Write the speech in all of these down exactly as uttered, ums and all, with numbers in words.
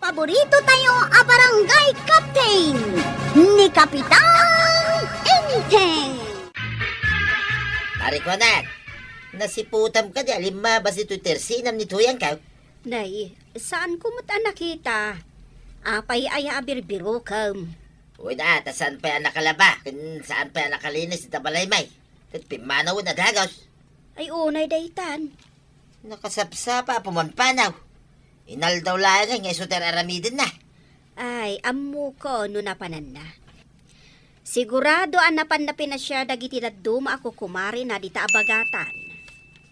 Paborito tayo a barangay captain, ni Kapitan Enteng. Pare ko, anak, nasiputam ka di alimmabas ditoy tersenam ni Tuyang ka? Nay, saan ko met a nakita. Apay aya a birbirokem? Uy, na, ta saan pay a nakalaba, ken saan pay a nakalinis ita balay may. Ket pimmanawen a dagos. Ay, unay daytan. Nakasapsapa a pumanpanaw. Inaldaw laeng nga isu ti ar-aramidenna. Ay, ammoko no napananna. Sigurado a napanna pinasiar dagiti dadduma a kukumarina dita a bagatan.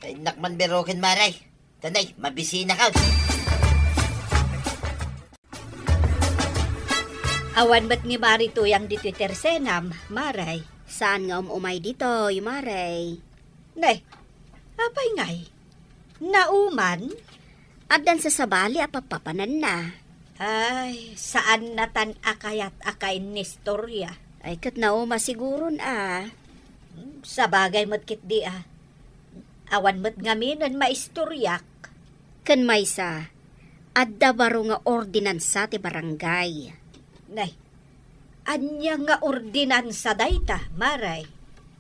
Ay, nak man biroken, Maray. Tanay, mabisina ka. Awan met ni Mari Tuyang ditoy tersenam, Maray. Saan nga um-umay ditoy, Maray? Ne, apay ngay? Nauman? Addan sasabali a papapananna. Ay, saan natan a kayat a kainnistoria. Ay, ket nauma siguron a. Hmm, sabagay met ketdi a. Awan met ngaminen maistoriak. Ken maysa, adda baro nga ordinansa ti barangay. Nay, ania nga ordinansa dayta, Maray?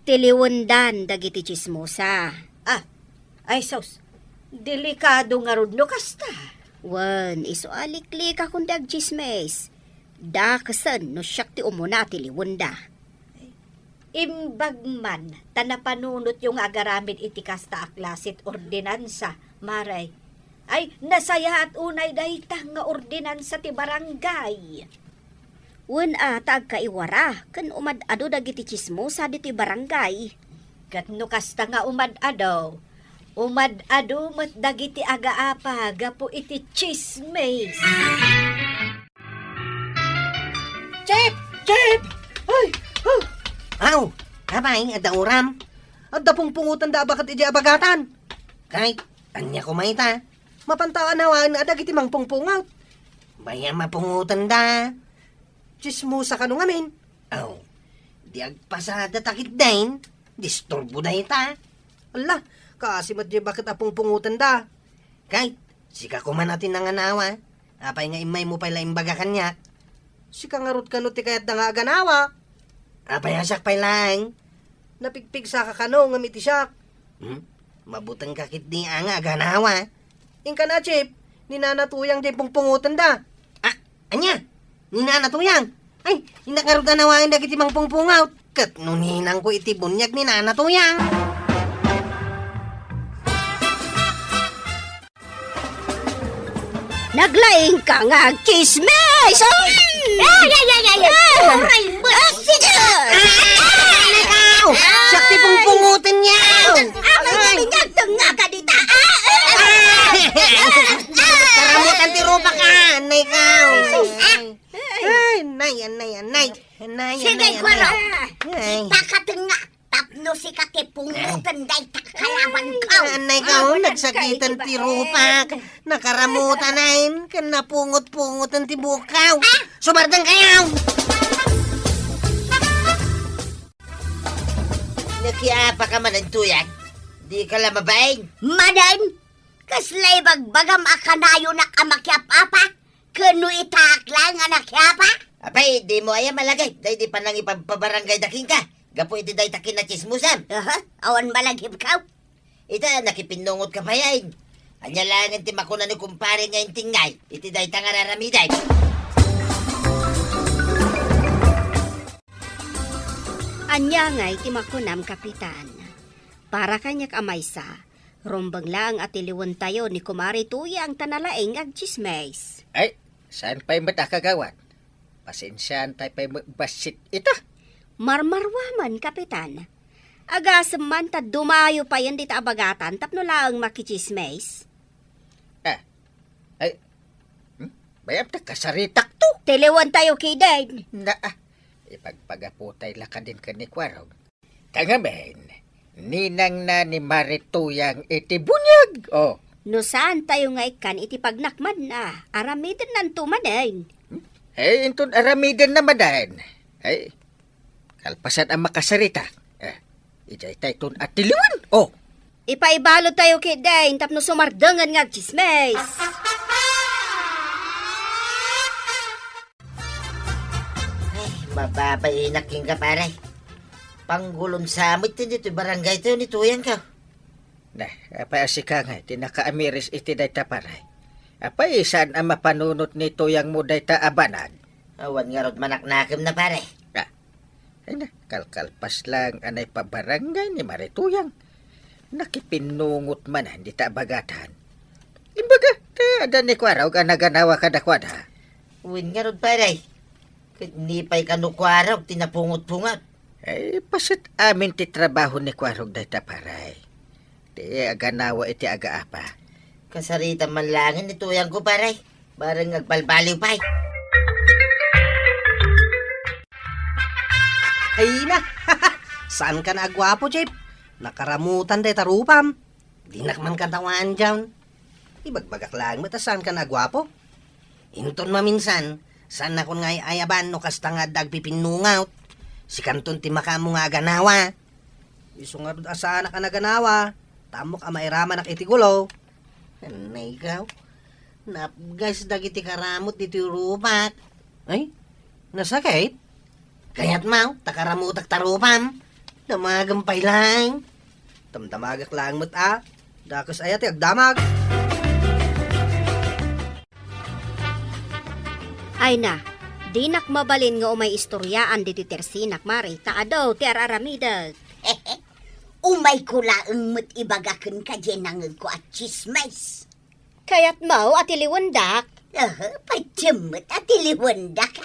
Tiliwendan dagiti tsismosa. Ah, ay sus, delikado ngarud no kasta. Wen, isu a liklikakon ti agtsismis. Dakesen no siak ti umuna a tiliwenda. Imbag man ta napanunotyo nga agaramid iti kasta a klase ti ordinansa, Maray. Ay, nasayaat unay dayta nga ordinansa ti barangay. Wen a, ta agkaiwara ken umad-adu dagiti tsismosa ditoy barangay. Ket no kasta nga umad-adu, umad-adu met dagiti agaapa gapu iti tsismis. Chip! Chip! Ay! Huh! Aw, apay, adda uram? Adda pungpungotenda a baket idiay abagatan. Kay, ania koma ita? Mapanta a nawaen a dagiti mangpungpungot. Bay-am a pungotenda. Tsismosa kano ngamin? Aw, di agpasada ta ketdin. Disturbo dayta. Ala, kaasi met diay baket a pungpungotenda. Kay, sika koma ti nanganawa. Apay nga immaymo pay la imbaga kaniak? Sika ngarud kano ti kayatda nga aganawa? Apay a siak pay laeng? Napigpigsaka kano ngem iti siak? Hmm? Mabutengka ketdi a nga aganawa. Inka na, Chip, ni Nana Tuyang diay pungpungotenda. Ah, ania? Ni Nana Tuyang? Ay, innak ngarud a nawaen dagiti mangpungpungot. Ket no ninangko iti buniag ni Nana Tuyang. Naglaingka nga agtsismis! Ay! Ay, ay, ay, ay, ay! Ah! Aray mo! Ah, sige! Ah! Ay, ikaw! Siak ti pungpungotenyo! Aman kami nagtunga ka dita! Ah! Karamutan ti rupak, ah! Nay, ikaw! Ay, nay, anay, anay. Anay, sige, anay, anay. Kwaro! Ay. Ita ka tunga! Tapno sika ti pungoten dayta kalabanko. Anay ka, oh, nagsakitan ti rupak. Nakaramutan ayn, ken napungot-pungotan ti bukaw. Ah! Sumardeng kayo! Nakiapa ka man, Tuyang? Di ka la mabain? Manen? Kasla ibagbagam a kanayonak a makiap-apa? Ken no itaak laeng a nakiapa? Apay, dimo aya malagip daydi panangipagpabarangayda kenka gapu iti dayta kinatsismosam? Aha, awan malagipkaw. Ita, nakipinnungotka pay ayn. Ania laengen ti makuna ni kumpare nga intingngay iti dayta nga ar-aramidem? Ania ngay ti makunam, Kapitan? Para kaniak a maysa, rumbeng laeng a tiliwentayo ni Kumare Tuyang ta nalaing nga agtsismis. Ay, saan pay met a kagawad? Pasensiaan tay pay met bassit ita. Marmaruaman, Kapitan. Agasem man ta dumayo payen dita a bagatan tapno laeng makitsismis. Ah, ay, hmm? Bay-am ta kasaritak to. Tiliwentayo ketdin. Na, ah, ipagpagaputay la kadin ken ni Kuarog. Kangamin, ninangna ni Mare Tuyang iti buniag. Oh. No saantayo nga ikkan iti pagnakmanna, aramidennanto manen. Hmm? Eh, inton aramidenna manen. Eh, kalpasan a makasarita. Eh, idiay tayton a tiliwen. Oh. Ipaibalutayo ketdin tapno sumardengen nga agtsismis. Mababainak kenka, pare. Panggulom sa met ti ditoy barangay tayo ni Tuyang ka. Nah, apay a sika nga ti nakaamiris iti dayta, pare? Apay saan a mapanunot ni Tuyang mo dayta a banag? Awan ngarud manaknakem na, pare. Ah, ay na, kalkalpas lang a naipabarangay ni Mari Tuyang. Nakipinnungot manen dita a bagatan. Imbaga, ta adda ni Kuarog a naganawa kadakuada. Wen ngarud, pare. Ket ni pay kano Kuarog ti napungot-pungot. Ay, paset amin ti trabaho ni Kuarog dayta, pare. Ti aganawa iti agaapa. Kasarita man langen ni Tuyang ko, pare. Bareng agbalbaliw pay. Ay na! Saan ka na aguapo, Jeep? Nakaramutan dayta rupam. Dinak man katawaan dian. Ibagbagak laeng met a saan ka na aguapo. Inton maminsan, saan nakon nga ay-ayaban no kasta nga adda agpipinnungot. Sikanton ti makaammo nga aganawa. Isu ngarud a saanak a naganawa, ta ammok a mairamanak iti gulo. Anay ka, napgas dagiti karamut ditoy rupak. Ay, nasakit? Kayatmo, ta karamutak ta rupam. Damagem pay laeng. Damdamagak laeng met a. Dakes aya ti agdamag. Ay na, dinak mabalin nga umay istoriaan ditoy tersinak, Mari, ta adu ti ar-aramidek. Umayko laeng met ibaga kenka diay nangegko a tsismis. Kayatmo a tiliwendak? Aha, patiem met a tiliwendak.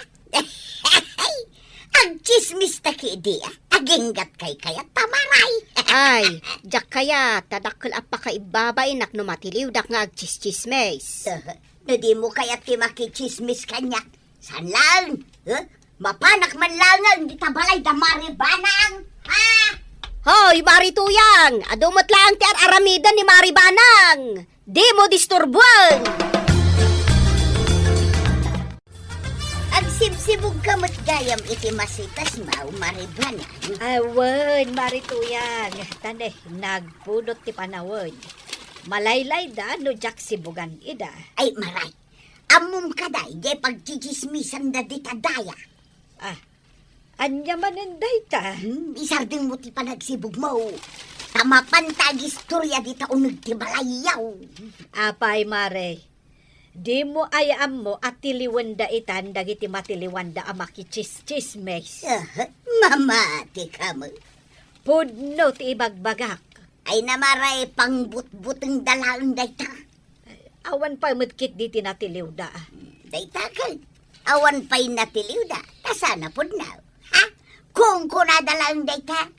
Agtsismis ta kidi, a. Aginggat kay kayat ta, Mari. Ay, diak kayat, ta dakkel a pakaibabainak no matiliwdak nga agtsistsismis. Aha, no dimo kayat ti makitsismis kaniak, saan laeng, eh? Mapanak man laeng dita balay da Mari Banang, ha? Hoy, Mari Tuyang! Adu met laeng ti ar-aramiden ni Mari Banang! Dimo disturbuen! Agsibsibugka met gayam iti masitasmo, Mari Banang. Awan, Mari Tuyang. Tane, nagpudot ti panawen. Malaylayda no diak sibugan ida. Ay, Mari, ammom kadi, diay pagtsitsismisanda dita daya. Ah, ania manen dayta? Hmm, isardengmo ti panagsibugmo. Ta mapanta agistoria dita uneg ti balayyo. Apay, Mari, dimo aya ammo a tiliwenda itan dagiti matiliwanda a makitsistsismis? Ah, mamatika met. Pudno ti ibagbagak. Ay na, Mari, pangbutbutengda laeng dayta. Awan pay met ketdi ti natiliwda. Dayta ket, awan pay natiliwda, ta saan a pudno. Ha? Kunkunada laeng dayta.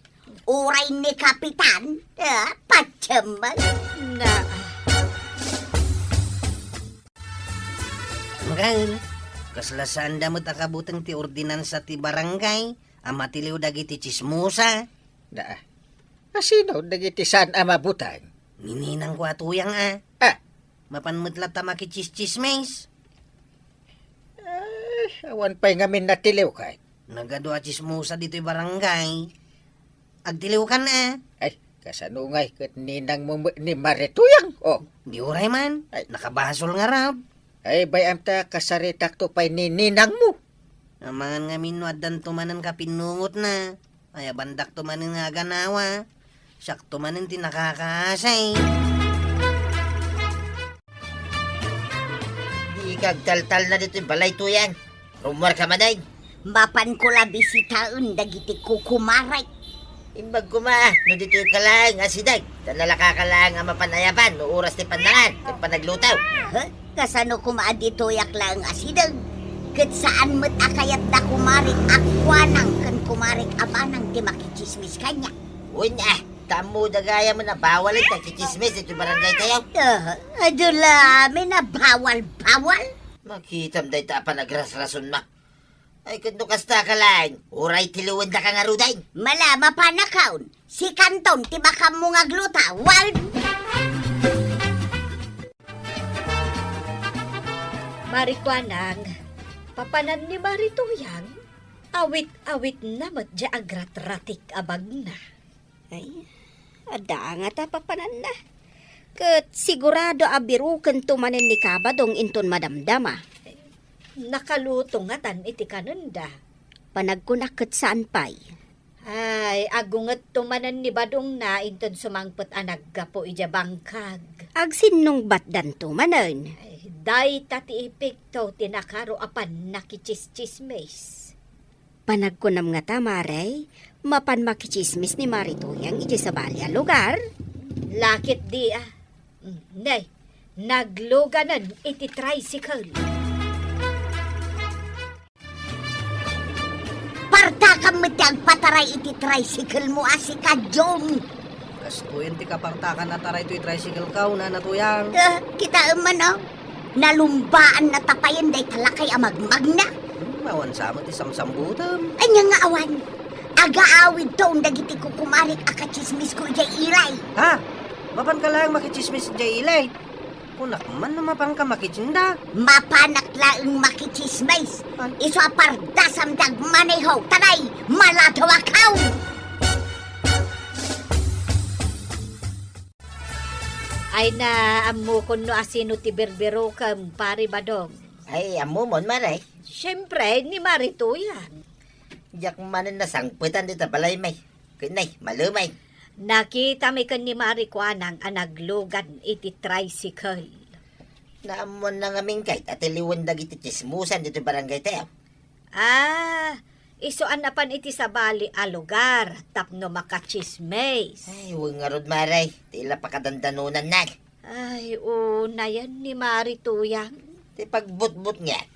Uray ni Kapitan, ah, patiem man. Na. Ngem, kasla saanda met a kabuteng ti ordinansa ti barangay a matiliw dagiti tsismosa. Da, a sino dagiti saan a mabuteng? Ni ninangko a Tuyang a. Ah. Mapan met latta makitsistsismis. Ay, awan pay ngamin natiliw kay. Nagadu a tsismosa ditoy barangay. Agtiliwkan a. Ay, kasano ngay ket ninangmo met ni Mari Tuyang? Oh. Di uray man. Ay. Nakabasol ngarud. Ay, bay-am ta kasaritakto pay ni ninangmo. Amangan ngamin no addanto manen kapinnungotna. Ay, abandakto manen nga aganawa. Siakto manen ti nakakaasay. Di ka agtaltalna ditoy balay, Tuyang. Rummuarka manen. Mapanko la bisitaen dagiti kukumarek. Imbag koma, no ditoy ka laeng a sideg, ta nalaka ka laeng a mapan ayaban no oras ti pannangan ken panagluto. Huh? Kasano koma a ditoyak laeng a sideg? Ket saan met a kayat da kumarek a kuanang ken kumarek a banang ti makitsismis kaniak. Wen a, ta ammoda gayam a bawal ti akitsismis iti barangay tayo. Ah, adu la amin a bawal-bawal. Makitam dayta a panagrasrasonmak. Ay, ket no kasta ka laeng, uray tiliwendaka ngaruden. Mala, mapanakon. Sikanton ti makammo nga agluto, wen. Mari Kuanang, papanan ni Mari Tuyang, awit-awitna met diay agratratik a bagna. Ay, adda ngata papananna. Ket sigurado a birukento manen ni Kabadong inton madamdama. Nakaluto ngatan iti kanenda. Panagkunak ket saan pay. Ay, agungetto manen ni Badongna inton sumangpet a naggapu idiay bangkag. Agsinnungbatdanto manen. Ay, dayta ti epekto ti nakaro a pannakitsismis. Panagkunam ngata, Mare, mapan makitsismis ni Mari Tuyang idiay sabali a lugar? Lakit di, ah. Mm, nay, nagluganen iti tricycle. Partakam met ti agpataray iti tricycle mo a si Kajong. Kastoyen ti kapartakan a taray toy tricycle ko, Nana Tuyang. Eh, kitaem man, oh. Nalumbaanna tapayen dayta lakay a magmagna. Hmm, awan sa met ti samsambutem. Ania nga awan? Agaawidton dagiti kukumarik a katsismisko idiay ilay. Ha? Mapanka laeng makitsismis idiay ilay? Kunak man no mapanka makitsinda. Mapanak laeng makitsismis. Ay. Isu a pardasam ti agmaneho, ta nay, maladawakaw! Ay na, ammokon no asino ti birbirokem, Pari Badong. Ay, ammomon, Mare. Siempre, ni Mari Tuyang. Diak manen nasangpetan dita balay, may. Ket nay, malumay. Nakitami ken ni Mari Kuanang a naglugan iti tricycle. Naammoanna ngamin kay ta tiliwen dagiti tsismosan ditoy barangay tayo. Ah, isu a napan iti sabali a lugar tapno makatsismis. Ay, wen ngarud, Mare. Ti la pakadandanonanna. Ay, unayen ni Mari Tuyang. Ti pagbutbutngek,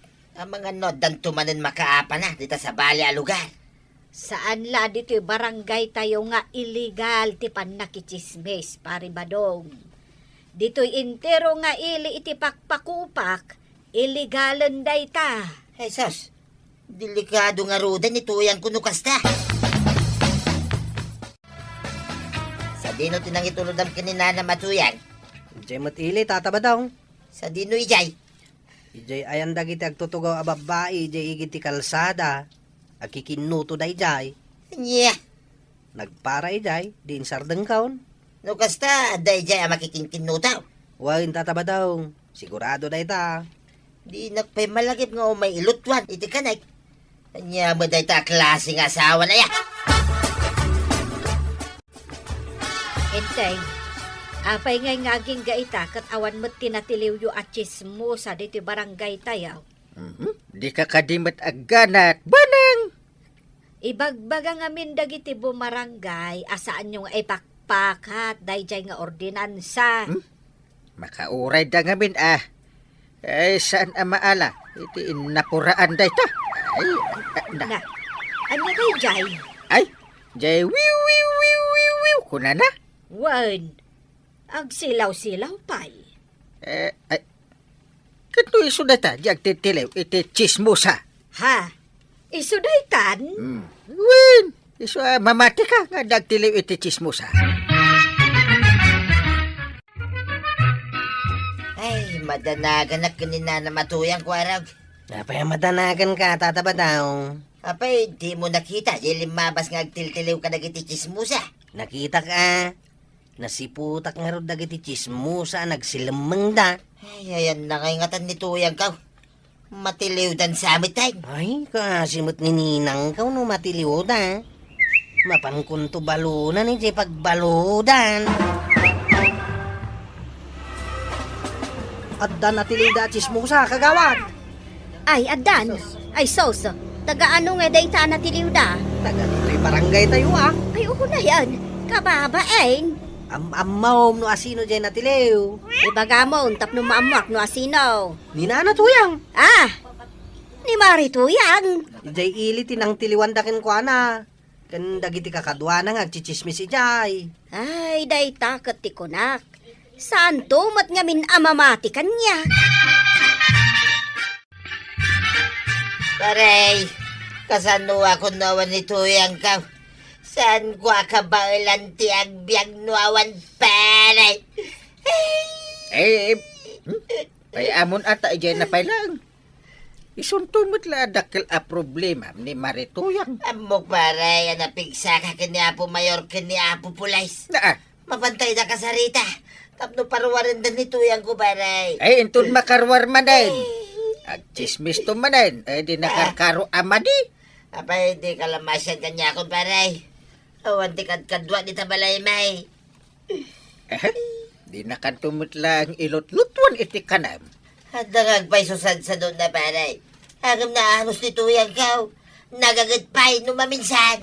amangan no addanto manen makaapana dita sabali a lugar. Saan la ditoy barangay tayo nga illegal ti pannakitsismis, Pari Badong. Ditoy entero nga ili iti Pakpakupak, ilegalen dayta. Jesus, delikado ngaruden ni Tuyang kuno kasta. Sadino ti nangitulodam ken ni Nanam a Tuyang? Idiay met ili, Tata Badong. Sadino idiay? Idiay ayan dagiti agtutugaw a babbai idiay igid ti kalsada. Agkikinnuto daydiay. Ania? Nagpara idiay, di insardengkaon. No kasta, adda idiay a makikinkinnuto? Wen, Tata Badong. Sigurado dayta. Dinak pay malagip nga umay ilutuan iti kanek. Ania met dayta a klase nga asawa na ya? Enteng, apay ngay nga agingga ita ket awan met ti natiliwyo a tsismosa ditoy barangay tayo? Mhm. Dika kadi met agganak, Banang! Ibagbaga ngamin dagiti bumarangay a saanyo nga ipakpakat daydiay nga ordinansa. Hmm? Makaurayda ngamin a. Ay, saan a maala iti innapuraan dayta? Ay, na. Na. Ania daydiay? Ay, jay wiw, wiw, wiw, wiw, wiw, kunana? Wen, agsilaw-silaw pay. Eh, ay, ket no isu dayta, di agtitiliw iti tsismosa. Ha? Isu daytan? Hmm. Wen, isu a mamati ka nga di agtiliw iti tsismosa. Ay, madanaganak ken ni Nanam a Tuyang, Kuarog. Apay a madanagan ka, Tata Badong? Apay, dimo nakita, di limmabas nga agtiltiliw kadagiti tsismosa? Nakitak a. Nasiputak ngarud dagiti tsismosa a nagsilemmengda. Ay, ayanna ngay ngatan ni Tuyangko. Matiliwdan sa met, ay. Ay, kaasi met ni ninangko no matiliwda. Mapankonto balonan idiay pagbalodan. Adda natiliwda a tsismosa, kagawad. Ay, addan. Ay, sus. Taga ano nga dayta a natiliwda? Taga ditoy barangay tayo, ah. Ay, unayen. Kababain. Am-, ammom no asino jay natiliw. Ibagamon tapno maammoak no asino. Ni Nana Tuyang. Ah! Ni Mari Tuyang. Jay ili ti nangtiliwanda kenkuana. Ken dagiti kakaduana nga agtsitsismis idiay. Ay, dayta ket ti kunak. Saanto met ngamin a mamati kaniak. Pare, kasano a kunnoen ni Tuyangko? Saanko a kabaelan ti agbiag no awan pare? Eh, eh, hmm? Ay, amon ata, idiay na pay lang. Isunto met la a dakkel a problema ni Mari Tuyang. Ammok, pare, a napigsaka ken ni Apo Mayor ken ni Apo Pulis. Naa. Mapantay da kasarita. Tapno paruwarenda ni Tuyangko, pare. Ay, inton makaruar manen. Agtsismis to manen. Ay, di nakarkaro a madi. Apay, dika la masian kaniak, kumpare? Awan ti kadkadua dita balay, may. Ehem, dinakanto met laeng ilutlutuan iti kanem. Adda nga agpayso sadsadona, pare. Ngem naanos ti tuyangko. Nagaget pay no maminsan.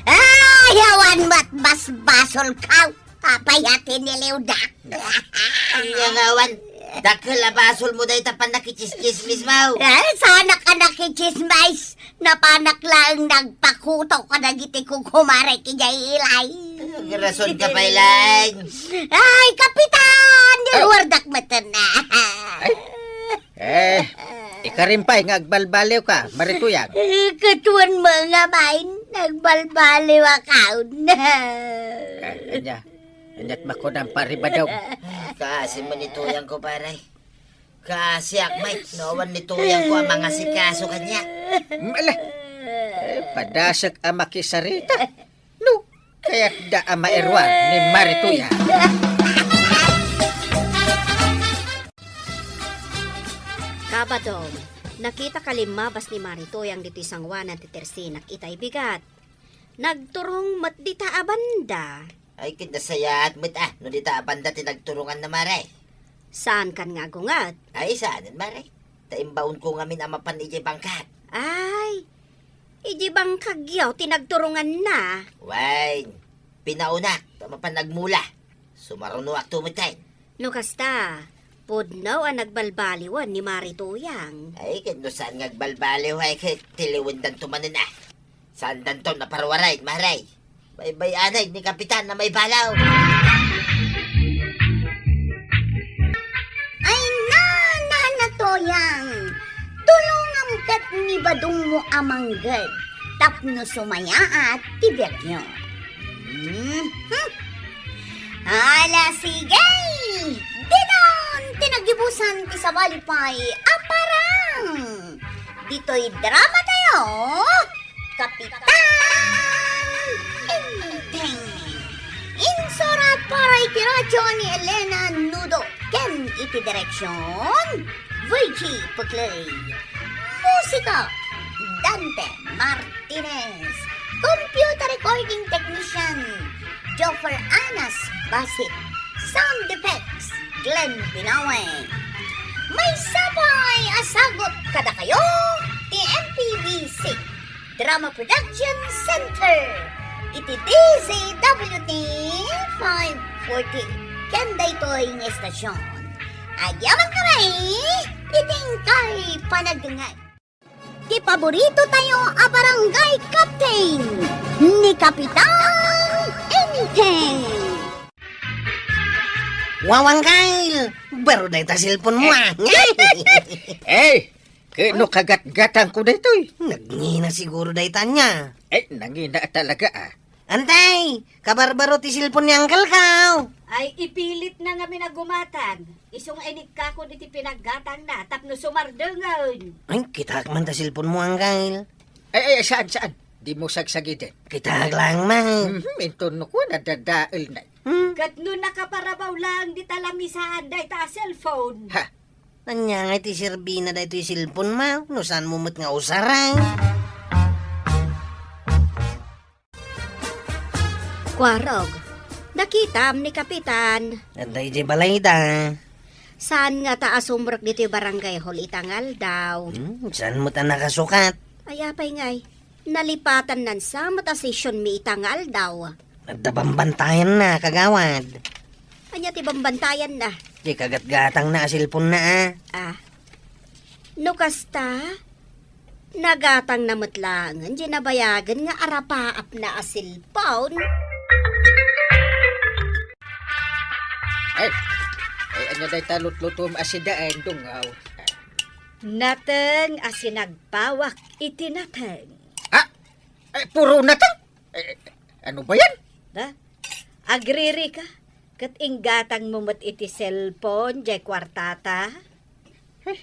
Ay, awan met basbasolko. Apay a tiniliwda. Ania nga awan, dakkel a basolmo dayta pannakitsismis mo. Eh, saanak a nakitsismis. Napanak laeng nagpakuto kadagiti kukumarek idiay ilay. Agrason ka pay laeng. Ay, Kapitan! Ay. Naluardak metten. Ay. Eh, ikarim pay nga agbalbaliwka, Mari Tuyang. Eh, katuan mo nga bain, nagbalbaliw a kaon. Eh, ania? Aniat makunan, Pari Badong? Kaasi man ni Tuyangko, pare. Kaasiak met no awan ni Tuyangko a mangasikaso kaniak. Mala! Eh, padasek a makisarita. No, kayatda a mairuar ni Mari Tuyang. Kabadong, nakitaka limmabas ni Mari Tuyang ditoy sangoanan ti tersinak itay bigat. Nagturong met dita a banda. Ay, ket nasayaat met, ah, no dita a banda ti nagturonganna, Mare. Saankan nga agunget? Ay, saanen, Mare. Ta imbaonko ngamin a mapan idiay bangkag. Ay, idiay bangkagyo ti nagturonganna. Wen, pinaunak ta mapan agmula. Sumarunoakto metten. No kasta, pudno a nagbalbaliwen ni Mari Tuyang. Ay, ket no saan nga agbalbaliw, ay, ket tiliwendanto manen, ah. Saandanto a paruarag, Mare. Baybay-anak ni Kapitan a maibalaw. Ay, na, na, na, Tuyang. Tulongam ket ni Badongmo a mangged tapno sumayaat ti biagyo. Mhm. Ala, sige! Didon ti nagibusan ti sabali pay a parang! Ditoy drama tayo, Kapitan Enteng. Insurat para iti radyo ni Elena Nudo ken iti direksyon, Virgie Puclay. Musika, Dante Martinez. Computer recording technician, Joffer Anas Basit. Sound effects, Glenn Binawe. Maysa pay a sagut kadakayo ti M P B C Drama Production Center iti D Z W T five forty ken daytoy nga estasyon. Agyaman kami iti inkay panagdengngeg. Ti paborito tayo a barangay captain, ni Kapitan Enteng. Wawang Kyle, baro dayta cellphone mo, ah. Eh, ket no kagatgatangko daytoy. Nagngina siguro dayta ania. Eh, nangina talaga, ah. Antay, kabarbaro ti cellphone ni Uncle ko. Ay, ipilitna ngamin a gumatang. Isu nga inikkakon iti pinaggatangna tapno sumardengen. Ay, kitaak man ta cellphone mo, Uncle. Ay, ay, saan, saan? Dimo sagsagiden. Kitaak lang man. Mhm, inton no kuan, nadadaelna. Hmm? Ket no nakaparabaw laeng dita lamisaan dayta a cellphone. Ha? Ania nga iti serbina daytoy cellphone mo? No saanmo met nga usarang? Kuarog, nakitam ni Kapitan. Adda idiay balayda. Saan ngata a sumrek ditoy barangay hall ita nga aldaw? Hmm, saan met a nakasukat? Ay, apay ngay, nalipatannan sa met a session mi ita nga aldaw. Adda bambantayanna, kagawad. Ania ti bambantayanna? Ti kagatgatangna a cellphone na, ah. Ah. No kasta, nagatangna met laengen diay nabayagen nga arapaapna a cellphone. Ay, ay, ania dayta lutlutom a sidaen, Dungaw? Nateng a sinagpawak iti nateng. Ah! Ay, puro nateng? Eh, ano ba yan? Ba? Agriri ka? Ket inggatang mo met iti cellphone, jay kuartata? Eh,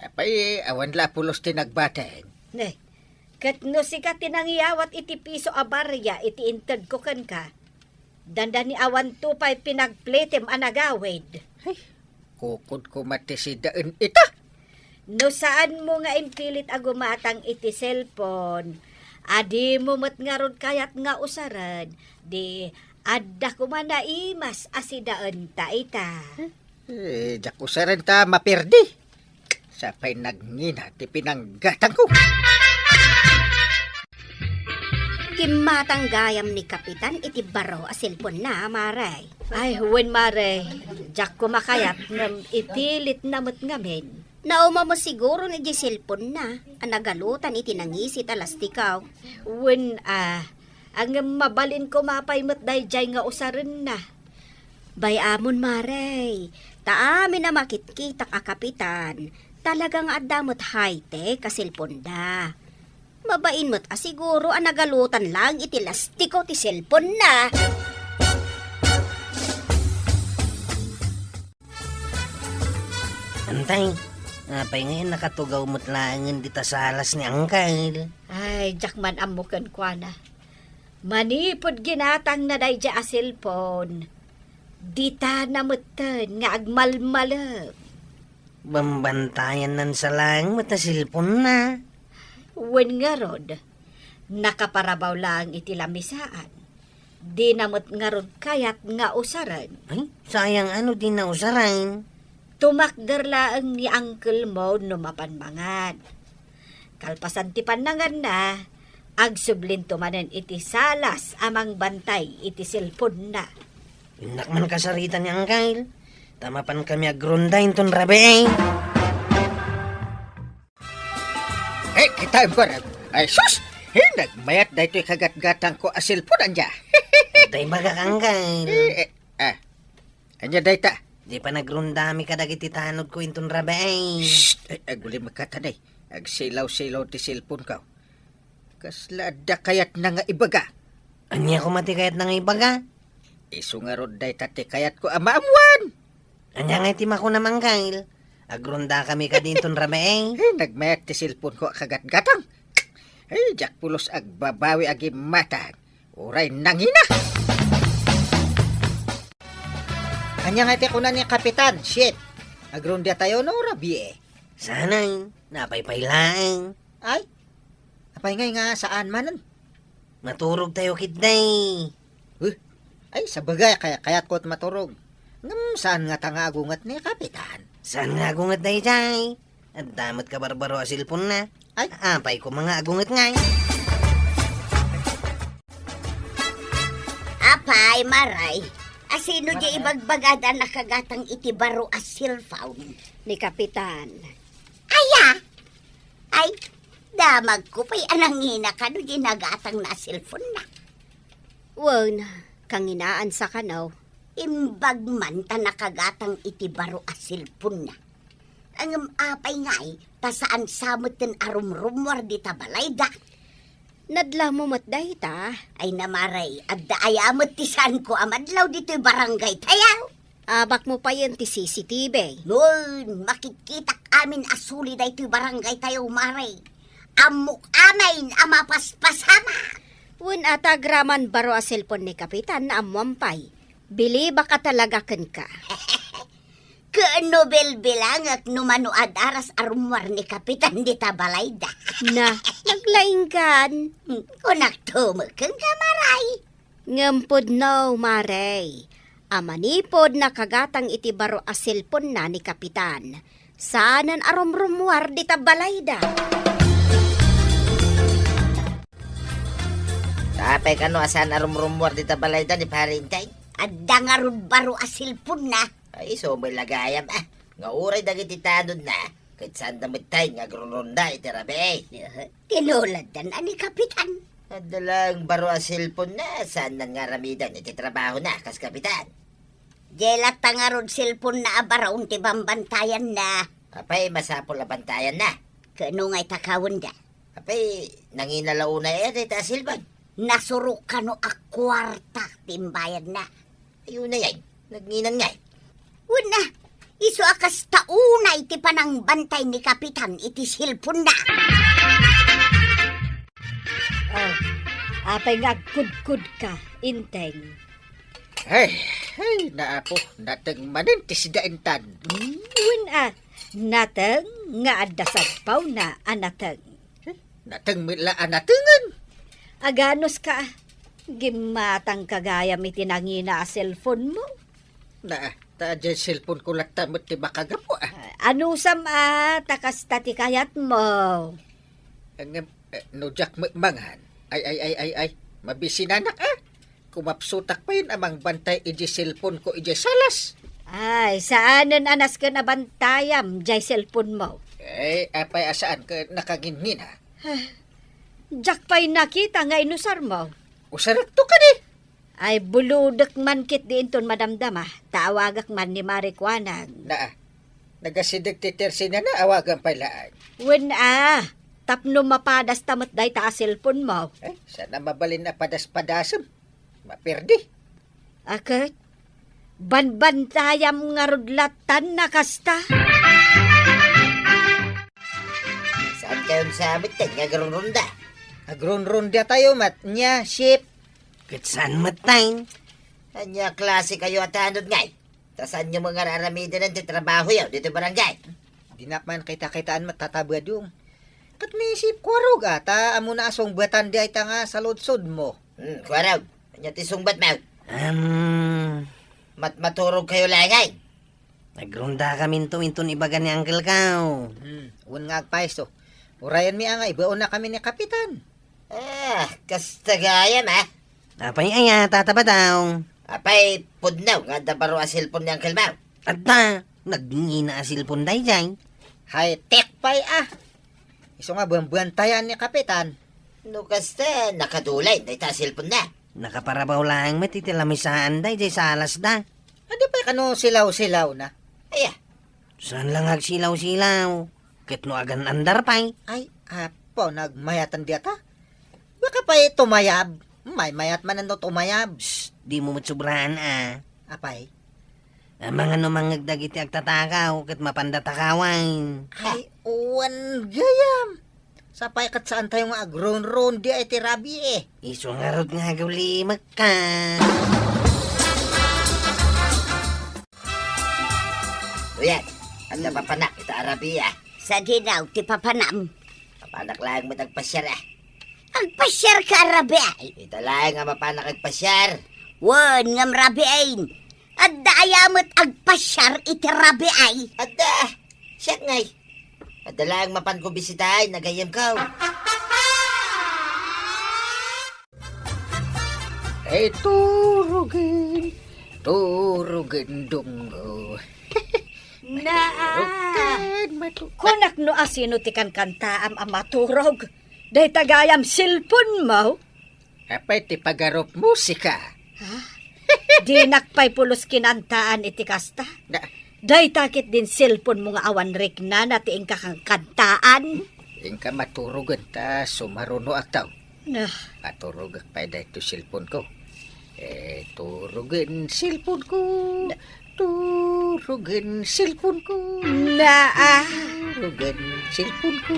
apay, awan la pulos ti nagbateng. Ne, ket no sika ti nangiyawat iti piso a barya iti intedko kenka, dandani awan to pay pinagplitem a nagawid. Ay, kukod ko met ti sidaen ita. No saanmo nga impilit a gumatang iti cellphone, a dimo met ngarud kayat nga usaren, di adda koma naimas a sidaenta ita. Eh, diak usaren ta maperdi. Sa pay nagngina ti pinanggatangko. Gimmatang gayam ni Kapitan iti baro a cellphone na, mare. Ay, wen, mare. Diak koma kayat ngem ipilitna met ngamin. Nauma mo siguro ni di cellphone na, a nagalutan iti nangisit a lastikaw. Wen, a, ngem mabalin koma pay met daydiay nga usarenna. Bay-amon, mare, ta amin a makitkitak a Kapitan, talaga nga adda met high-tech a cellphone da. Mabain met a siguro a nagalutan laeng iti lastiko ti cellphone na. Antay, apay ngay a nakatugaw met laengen dita salas ni Angkel? Ay, diak man ammo kenkuana. Manipud ginatangna daydiay a cellphone, dita na metten nga agmalmalem. Bambantayannan sa laeng met a cellphone na. Wen ngarud, nakaparabaw laeng iti lamisaan. Dina met ngarud kayat nga usaren. Ay, sayang a no dina usaren. Tumakder laeng ni Uncle Mo no mapan mangan. Kalpasan ti pannanganna, agsublinto manen iti salas a mangbantay iti cellphone na. Innak man kasarita ni Angkel, ta mapan kami agrunda inton rabii. Eh, kitaem, kuarem. Ay, sus! Eh, nagmayat daytoy kagatgatangko a cellphone, ania? Tay baga, Angkel. Eh, eh, ah. Ania dayta? Di pa nagrundami kadagiti tanodko inton rabii. Shh! Ay, agulimek kataday. Agsilaw-silaw ti cellphone ko. Kasla adda kayatna nga ibaga? Ania koma ti kayatna nga ibaga? Isu ngarud dayta ti kayatko a maammuan. Ania ngay ti makunam, Angkel? Agrunda kami kadi inton rabii. Eh, nagmayat ti cellphone ko a kagatgatang. Eh, diak pulos agbabawi a gimmatang. Uray nangina. Ania ngay ti kuna ni Kapitan, Chief? Agrunda tayo no rabii? Sanay, napaypay laeng. Ay, apay ngay nga saan manen? Maturog tayo ketdi. Huh? Ay, sabagay, kay-, kayatko ti maturog. Ngem saan ngata nga agunget ni Kapitan? Saan nga agunget daydiay? Adda met kabarbaro a cellphone na. Ay. Apay koma nga agunget ngay? Apay, mare, asino di ibagbagada nakagatang iti baro a cellphone? Ni Kapitan. Aya? Ay, damagko pay a nangina kano di nagatang na a cellphone na. Wen, kanginaan sa kano. Imbag man ta nakagatang iti baro a cellphone na. Ngem apay ngay, ta saan sa metten a rumrummuar dita balayda? Nadlaw mo met dayta? Ay, mare, adda aya met ti saanko a madlaw ditoy barangay tayo? Abak mo payen ti C C T V. Wen, makitkitak amin a suli daytoy barangay tayo, mare. Ammok amin a mapaspasamak. Wen, a ta agraman baro a cellphone ni Kapitan, naammoan pay. Bilibak a talaga kenka. Ket no bilbilangek no mano a daras a rummuar ni Kapitan dita balayda. Na, naglaingkan. Hmm, kunak tumekeng ka, mare. Ngem pudno, mare, a manipud nakagatang iti baro a cellphone na ni Kapitan, saanen a rumrummuar dita balayda. Apay kano a saan a rumrummuar dita balayda ni Pare Inteng? Adda ngarud baro a cellphone na. Ay, isu met la gayam, a. Nga uray dagiti tanodna, ket saanda met tay nga agrungrunda iti rabii. Tinuladdan a ni Kapitan. Adda laeng baro a cellphone na, saannan nga aramiden iti trabahona, kas Kapitan. Diay latta ngarud cellphone na a baro ti bambantayanna. Apay, masapul a bantayanna. Ket no ngay ta kawenda? Apay, nangina la unay aya dayta a cellphone? Nasurok kano a kuarta ti imbayadna. Ay, unay ay, nagngina ngay. Wen a, isu a kasta unay ti panangbantay ni Kapitan iti cellphone na. Ah, apay nga agkudkod ka, Inteng? Ay, ay, naapo, nateng manen ti sidaentan. Hmm, wen a, Nateng nga adda sadpawna a nateng. Eh, nateng met la a natengen. Aganuska, gimmatangka gayam iti nangina a cellphone mo. Na, ta diay cellphone ko latta met ti makagapu, ah. Ah, anusam a ta kasta ti kayatmo? Ngem, eh, no diak met mangan, ay, ay, ay, ay, ay, mabisinanak, ah. Kumapsutak payen a mangbantay iti cellphone ko iti salas. Ay, saanen a nasken a bantayam diay cellphone mo. Eh, apay a saan ket nakangingina? Ah, diak pay nakita nga inusarmo. Usarekto kadi. Ay, buludek man ket di inton madamdama, ta awagak man ni Mari Kuanag. Naa, nagasideg ti tersinana, awagan pay laeng. Wen a, tapno mapadasta met dayta a cellphone mo. Eh, saan a mabalin a padas-padasem? Maperdi. Aket, banbantayam ngarud lattan na kasta. Saan kayon sa metten nga agrunrunda? Agrunrunda tayo, mat, nia, ship. Ket saan met tayo? Ania klase kayo a tanod ngay? Ta saanyo met nga ar-aramiden ti trabahoyo ditoy barangay? Dinak man kita-kitaan met, Tata Badong. Ket ni Sip Kuarog a, ta ammona a sungbatan dayta nga saludsodmo. Hmm, Kuarog, ania ti sungbatmo? Am. Mat-, maturog kayo laeng ngay? Nagrundakaminto inton ibaga ni Uncle Kao. Hmm, wen nga agpayso. Urayenmi a nga ibaonnakami ni Kapitan. Ah, kasta gayam, ah. Apay aya, Tata Badong? Apay pudno nga adda baro a cellphone ni Uncle mo? Adda, nangina a cellphone daydiay. High-tech pay, ah. Isu nga banbantayan ni Kapitan. No kasta, nakadulayen dayta a cellphone na. Nakaparabaw laeng met iti lamisaan daydiay salasda. Adi pay kano silaw-silaw na? Aya. Saan lang agsilaw-silaw. Ket no agan-andar pay. Ay, apo, nagmayatan diata? Baka pay tumayab. Maymayat man no tumayab. Shh, dimo met sobraan a. Apay? Amangan no mangngeg dagiti agtatakaw ket mapanda takawan. Ay, wen gayam. Sapay ket saan tayo nga agrunrunda iti rabii, eh. Isu ngarud nga agawlimekka. Uyan, adda papanak ita a rabii, ah. Sadino ti papanam? Papanak laeng met agpasiar, ah. Agpasiar ka a rabii, ay? Ita laeng a mapanak agpasiar. Wen, ngem rabii, ay. Adda aya met agpasiar iti rabii, ay? Adda, ah. Siak ngay. Adda laeng mapanko bisitaen, nagayyemko. Ay, turugen, turugen, Dunggo. Naa. Turugen, matu-, kunak no asino ti kankantaam a maturog. Dayta gayam cellphone mo? Apay ti pagarup musika? Ha? Dinak pay pulos kinantaan iti kasta. Na- Dayta ket din cellphone mo nga awan riknana ti inka kankantaan. Inka maturogen ta sumaruno aktaw. Ah. Maturogak pay daytoy cellphone ko. Eh, turogen cellphone ko. Na- Turogen cellphone ko. Naa. Turogen cellphone ko.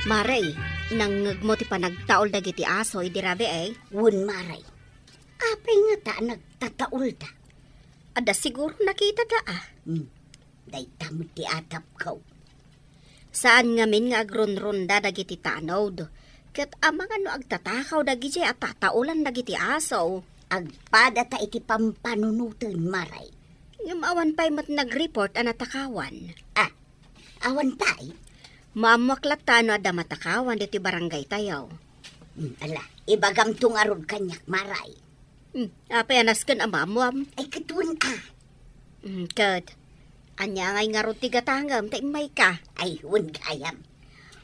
Mare, nangngegmo ti panagtaul dagiti aso idi rabii? Wen, Mare. Apay ngata a nagtataulda? Adda siguro nakitada, a. Hmm. Dayta met ti atapko. Saan ngamin nga agrunrunda dagiti tanod, ket amangan no agtatakaw dagidiay a tataulan dagiti aso. Agpadata iti pampanunoten, Mare. Ngem awan pay met nag-report a natakawan. Ah, awan pay? Maammoak latta no adda matakawan ditoy barangaytayo. Hmm, ala, ibagamto ngarud kaniak, Mare. Hmm, apay a nasken a maammoam? Ay, ket wen a. Hmm, ket, ania ngay ngarud ti gatangem ta immayka? Ay, wen gayam.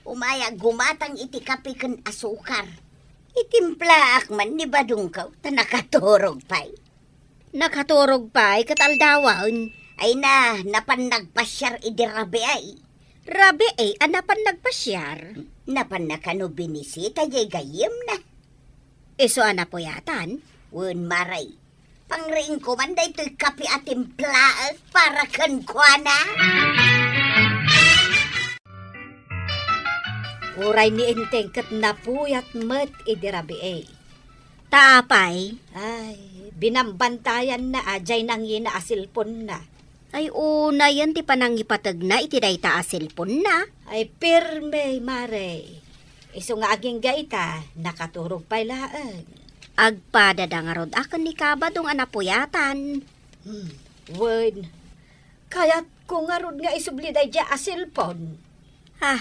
Umayak gumatang iti kape ken asukar. Itimplaak man ni badongko, ta nakaturog pay. Nakaturog pay ket aldawen. Ay na, napan nagpasiar idi rabii. Rabii a napan nagpasiar? Napan na kano binisita diay gayyemna. Isu a napuyatan? Wen, Mare. Pangriingko man daytoy kape a timplaek para kenkuana. Uray ni Enteng ket napuyat met idi rabii. Ta apay? Ay, Binambantayanna a jay nangina a cellphone-na. Ay, unayen ti panangipategna iti dayta a cellphone-na. Ay, pirme, Mare. Isu nga agingga ita, nakaturog pay laeng. Agpadada ngarud a ken ni Kabadong a napuyatan. Hmm, wen. Kayatko ngarud nga isubli daydiay a cellphone. Ha?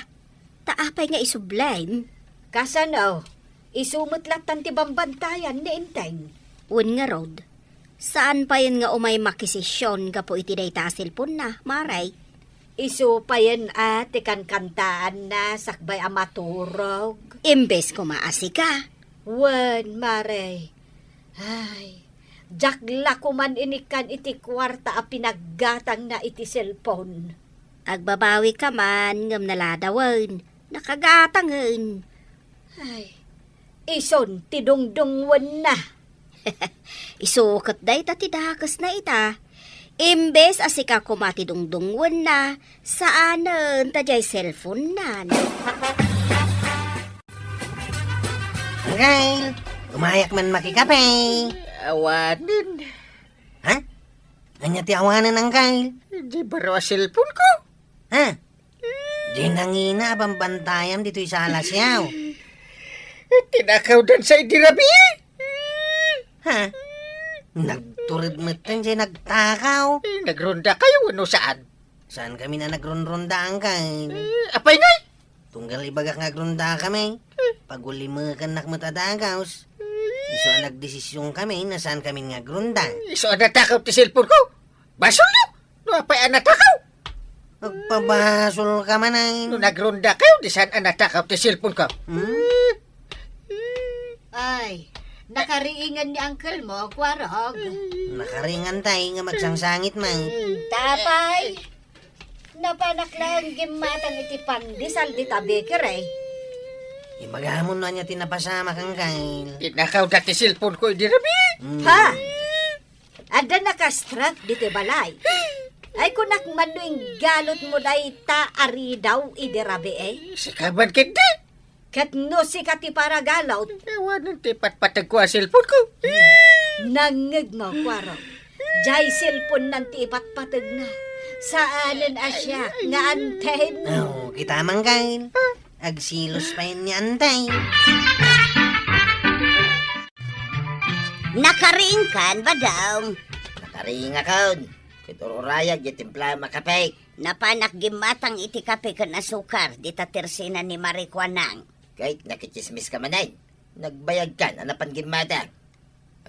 Ta apay nga isublem? Kasano? Isu met lattan ti bambantayan ni Enteng. Wen ngarud, saan payen nga umay makisesyon gapu iti dayta a cellphone-na, Mare? Isu payen a ti kankantaanna sakbay a maturog. Imbes koma a sika. Wen, Mare. Ay, diak la koman inikkan iti kuarta a pinaggatangna iti cellphone. Agbabawika man, ngem naladawen, nakagatangen. Ay, isun ti dungdungwenna. Isu ket dayta ti dakesna ita. Imbes a sika koma ti dungdungwenna, saanen ta diay cellphone-nan. Angkel, umayak man makikape. Awanen. Ha? Ania ti awanen, Angkel? Di baro a cellphone-ko. Ha? Di nangina a bambantayam ditoy sala siyaw. Tinakawdan sa idi rabii. Ha? Nagtured metten diay nagtakaw. Nagrondakayo wenno saan? Saan kami na nagronronda, Angkel? Eh, apay ngay? Tunggal ibagak nga agronda kami. Pagulimekennak met a dagus. Isu a nagdesisyon kami no saan kami nga agronda. Isu a natakaw ti cellphone-ko. Basolyo! No apay a natakaw? Agpabasolka man ay. No nagrondakayo, di saan a natakaw ti cellphone-ko. Hmm? Ay, nakariingan ni uncle-mo, Kuarog. Nakariingan tay nga agsangsangit man. Hmm, tapay. Napanak laeng gimmatang iti pandesal dita bakery. Ibagamon no ania ti napasamak, Angkel. Tinakawda ti cellphone-ko idi rabii. Hmm. Ha? Adda naka-strap ditoy balay. Ay, kunak man no inggalotmo dayta a ridaw idi rabii, eh. Sika man ketdi. Ket no sika ti paragalot. Awanen ti patpategko a cellphone-ko. Nangngegmo, Kuarog. Diay cellphone-nan ti ipatpategna. Saanen a siak nga anten. Oh, kita, Angkel. Agsilos pay ni Antay. Nakariingkan, Badong? Nakariingakon. Ket ur-urayag diay timplaem a kape. Napanak gimmatang iti kape ken asukar dita tersina ni Mari Kuanang. Ket nakitsismiska manen. Nagbayadkan a napan gimmatang.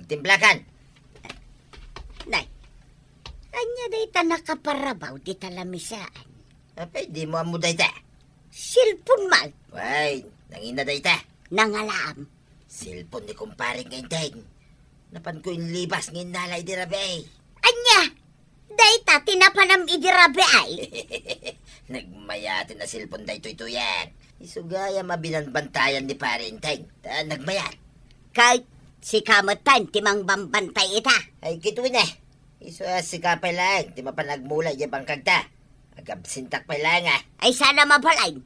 Agtimplakan. Nay, ania dayta nakaparabaw dita lamisaan? Apay, dimo ammo dayta? Cellphone man. Wen, nangina dayta? Nangalaam. Cellphone ni kumpare nga Enteng. Napanko inlibas nga innala idi rabii. Ania? Dayta ti napanam idi rabii? Nagmayaten a cellphone daytoy, Tuyang. Isu gayam a binambantayan ni Pare Enteng. Ta nagmayat. Ket sika metten ti mangbambantay ita. Ay, kitaem. Isu a sika pay laeng ti mapan agmula idiay bangkagta. Agabsentak pay laeng a. Ay, saan a mabalin.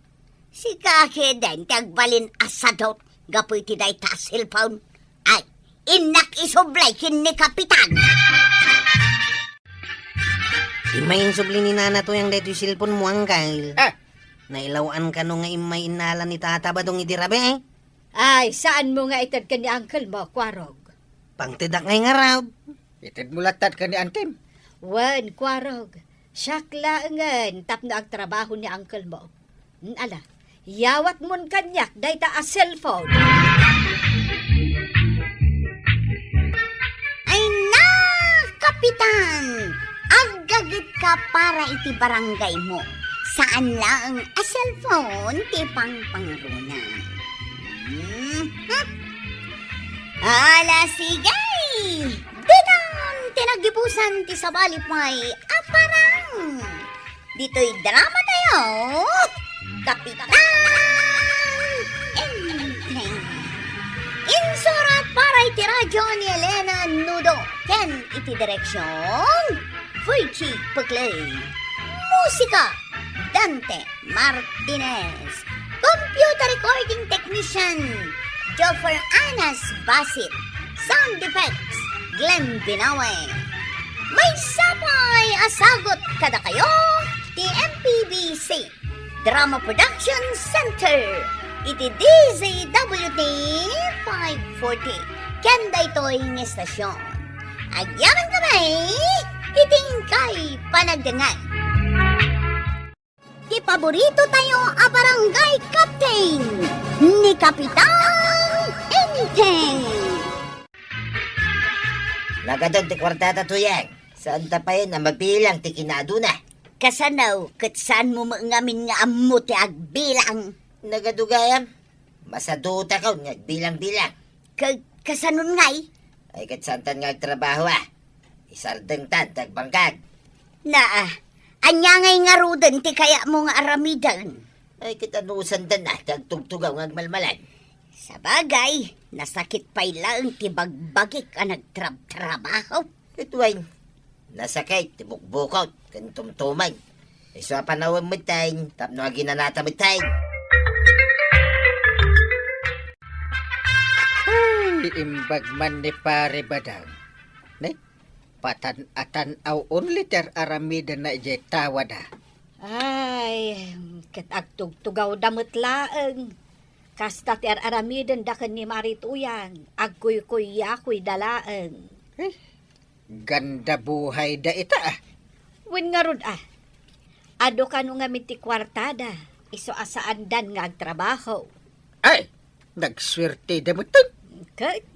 Sika ketdin ti agbalin a sadut gapu iti dayta a cellphone. Ay, innak isubli ken ni Kapitan. Immay insubli ni Nana Tuyang daytoy cellphone-mo, Angkel. Ah. Nailaw-an kano nga immay innala ni Tata Badong idi rabii, eh? Ay, saanmo nga ited ken ni uncle-mo, Kuarog? Pangtedak ngay ngarud. Itedmo latta ken ni antem. Wen, Kuarog. Siak laengen tapno agtrabaho ni uncle-mo. Mm, ala, yawatmon kaniak dayta a cellphone. Ay na, Kapitan! Aggagetka para iti barangaymo. Saan laeng a cellphone ti pangpangrunam. Mhm. Ala, sige! Ditan ti naggibusan ti sabali pay a parang. Ditoy drama tayo, Kapitan Enteng. Insurat para iti radyo ni Elena Nudo ken iti direksyon, Virgie Peclay. Musika, Dante Martinez. Computer recording technician, Joffer Anas Basit. Sound effects, Glenn Binawe. Maysa pay a sagut kadakayo ti M P B C Drama Production Center iti D Z W T five forty ken daytoy nga estasyon. Agyaman kami iti inkay panagdengngeg. Ti paborito tayo a barangay captain, ni Kapitan Enteng. Nagadu ti kuartada, Tuyang. Saanta payen a mabilang ti kinaaduna. Kasano, ket saanmo met ngamin nga ammo ti agbilang? Nagadu gayam. Masadutakon nga agbilang-bilang. Ka-, kasanon ngay? Ay, ket saantan nga agtrabaho, a. Isardengtan ti agbangkag. Naa, ania ngay ngaruden ti kayatmo nga aramiden? Ay, ket anusandan a ti agtugtugaw nga agmalmalem? Sabagay, nasakit pay laeng ti bagbagik a nagtrabtrabaho. Ket wen, nasakit ti bukbukot ken tumtumeng. Isu a panawen metten tapno aginanata metten. Ay, imbag man ni Pare Badang. Ne? Patan-atan-aw only ti ar-aramidenna idiay tawada. Ay, ket agtugtugawda met laeng. Kasta ti ar-aramidenda ken ni Mari Tuyang, agkuykuyakoyda laeng. Eh, ganda buhayda ita, a. Wen ngarud, a. Adu kano ngamin ti kuartada, isu a saandan nga agtrabaho. Ay, nagsuerteda metten. Ket,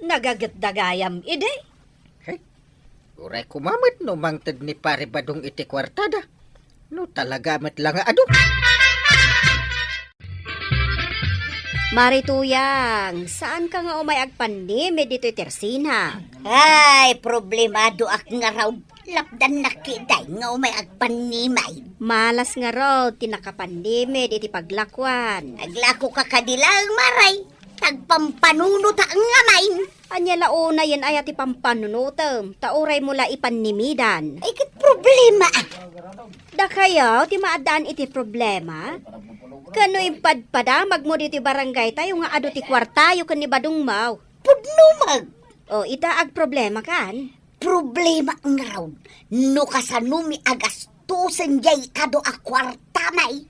nagagetda gayam idi. Hey, uray koma met no mangted ni Pare Badong iti kuartada. No talaga met la nga adu. Mari Tuyang, saanka nga umay agpannimid ditoy tersina? Ay, problemadoak ngarud. Lapdannak ketdi nga umay agpannimid. Malas ngarud ti nakapannimid iti paglakuan. Aglakoka kadi laeng, Mari. Agpampanunota ngamin. Ania la unayen aya ti pampanunotem, ta uraymo la ipannimidan? Ay, ket problema, a. Dakayo ti maaddaan iti problema? Ken no impadpadamagmo ditoy barangaytayo nga adu ti kuartayo ken ni Badongmo? Pudno met. O, ita agproblemakan? Problema ngarud, no kasanomi agastosen diay adu a kuartami.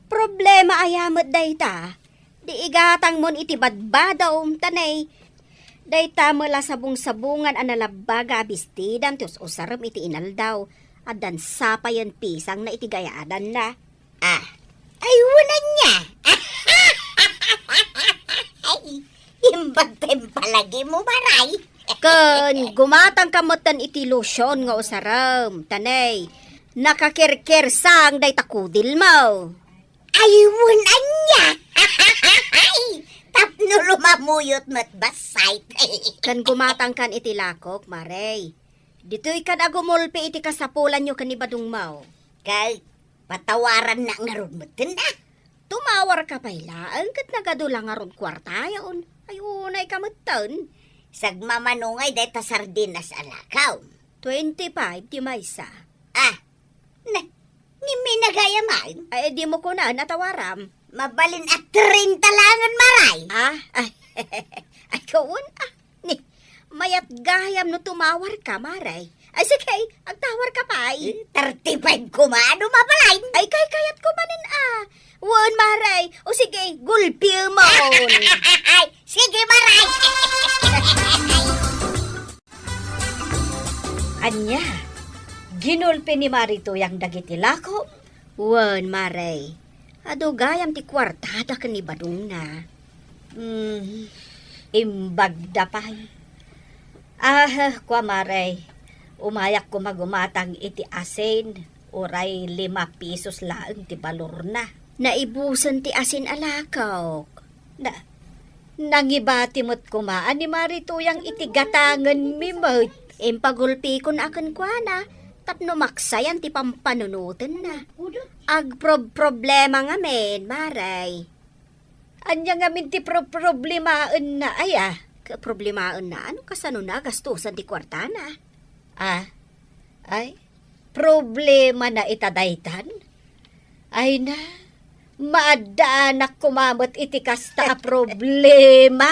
Problema aya met dayta? Di igatangmon iti badbadom, ta ne, dayta met la sabong-sabongan a nalabbaga a bestidam ti us-usarem iti inaldaw, addan sapayen pisangna iti gayadanna. A, ay, wen ania. Ay, imbag ti impalagimo, Mari. Ken gumatangka metten iti lotion nga usarem, ta ne, nakakerkersang dayta kudilmo. Ay, wen ania. Tapno lumamuyot met bassit. Ken gumatangkan iti lakok, Mari. Ditoykan a gumulpi iti kasapulanyo ken ni Badongmo. Ket patawarannak ngarud metten, a. Tumawarka pay laeng ket nagadu la ngarud kuartayon. Ay, unayka metten. Sagmamano ngay dayta sardinas a lakaw. Twenty-five ti maysa. A, ne, ngem minagayam. Ay, dimo kunan a tawaram. Mabalin a treinta laengen, Mari. A? Ay, ay, kawan, a. Ni, mayat gayam no tumawarka, Mari. Ay, sige, agtawarka pay. Eh, thirty-five koma, no mabalin? Ay, kaykayatko manen, a. Wen, Mari. O sige, gulpimon. Ay, sige, Mari. Ania? Ginulpi ni Mari Tuyang dagiti lako? Wen, Mari. Adu gayam ti kuartada ken ni Badongna. Hmm, imbagda pay. Ah, kua, Mari, umayak koma gumatang iti asin, uray lima pesos laeng ti balorna. Naibusen ti asin a lakok. Na, nangibati met koma a ni Mari Tuyang iti gatangenmi met. Impagulpikon a kenkuana, tapno maksayan ti pampanunotenna. Agprob-problema ngamin, Mari. Ania ngamin ti pro-, problemaenna, aya? Ka-, problemaenna? Ano kasano nagastusan ti kuartana? Ah, ay, problemana ita daytan? Ay na, maaddaanak koma met iti kasta a problema.